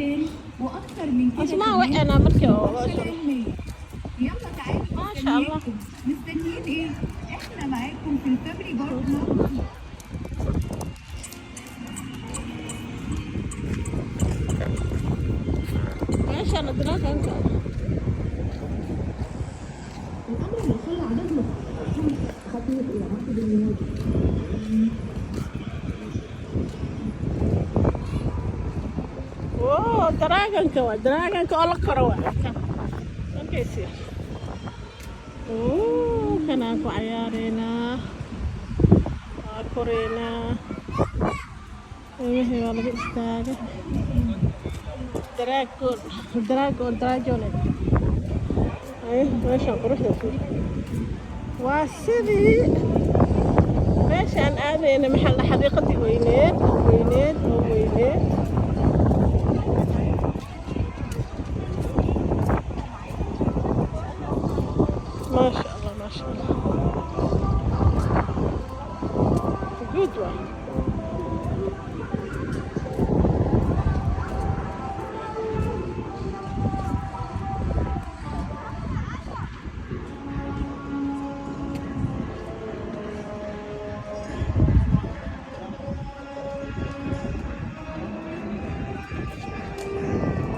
مكان واكتر من كده أسمع كمان وأنا مركي في الورشة العلمية. يلا تعالوا. ما شاء الله. مستنيينكم. مستنيين ايه؟ احنا معاكم في ال family park موجودين. Meeshaan dragonka. الأمر اللي خلى عددنا خطير إلى عقد المواجهة. Oh, dragonka waa dragonka oo la koro waa kan. Arkaysi. Oh, kanaan ku cayaareynaa. Waa koreynaa. Ilmihii waa laga istaagay. Dragon, dragon, dragon. Ay, meeshaan quruxda fiir. Waa sidii meeshaan aadayna, maxaa la, xadiiqadii weyneed oo weyneed oo weyneed. Maasha Allah, maasha Allah. Good one.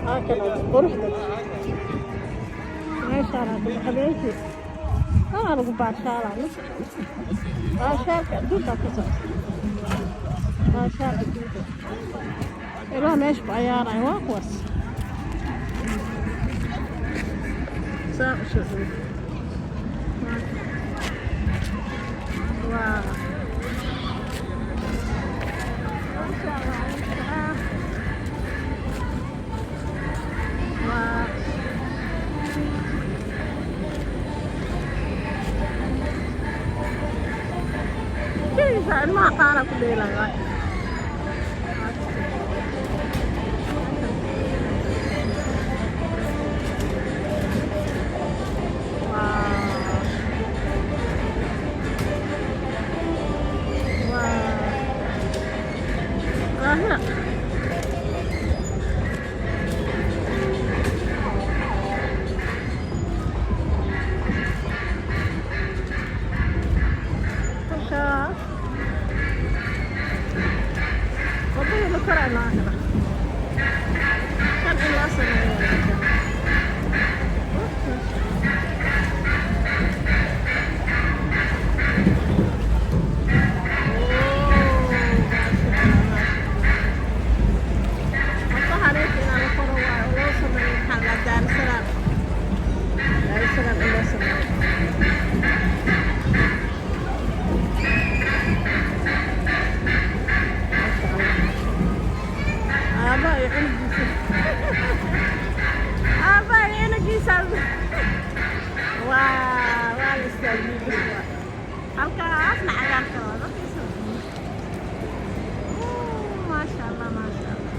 Halkan quruxda meeshaan habeenkii waa lagu baashaalaa. Baashaalka adduunkaa ka socda, baashaal adduunka. Ilmaha meesha ku cayaaraya waa kuwaas. Saa u soo dhow waa. Masha Allah, waa keligiisa. Ilmaha qaara ku dheelaya. Waa halkaas wadadii la koraynaa kara kan in loo sameeyo waa dadka. Oh, masha Allah. Oh, masha Allah, masha Allah. Waddahan inta inaan la koro waayo oo loo sameeyo, maxaa la, Daarusalaam. Daarusalaam in loo sameeyo. Masha Allah. Aabba iyo cunugiisa. Aabba iyo cunugiisa. Waa la istaajiyey bis waa. Halkaasna cagaarka waa dadkiisa. Oh, maasha Allah, maasha Allah.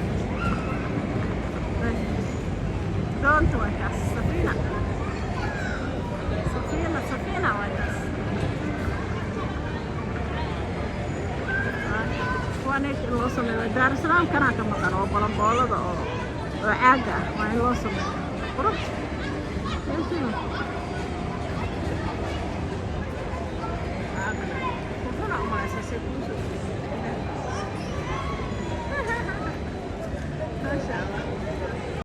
Doonta waa kaas, safiina. Safiina, safiina waa kaas. Kuwan in loo sameeyo Daarusalaam kanaa ka maqan oo bolomboolada oo caaga ah waa in loo sameeyo. Qurux. Meeshan. Qurxuna u malaysaa say kuu soo.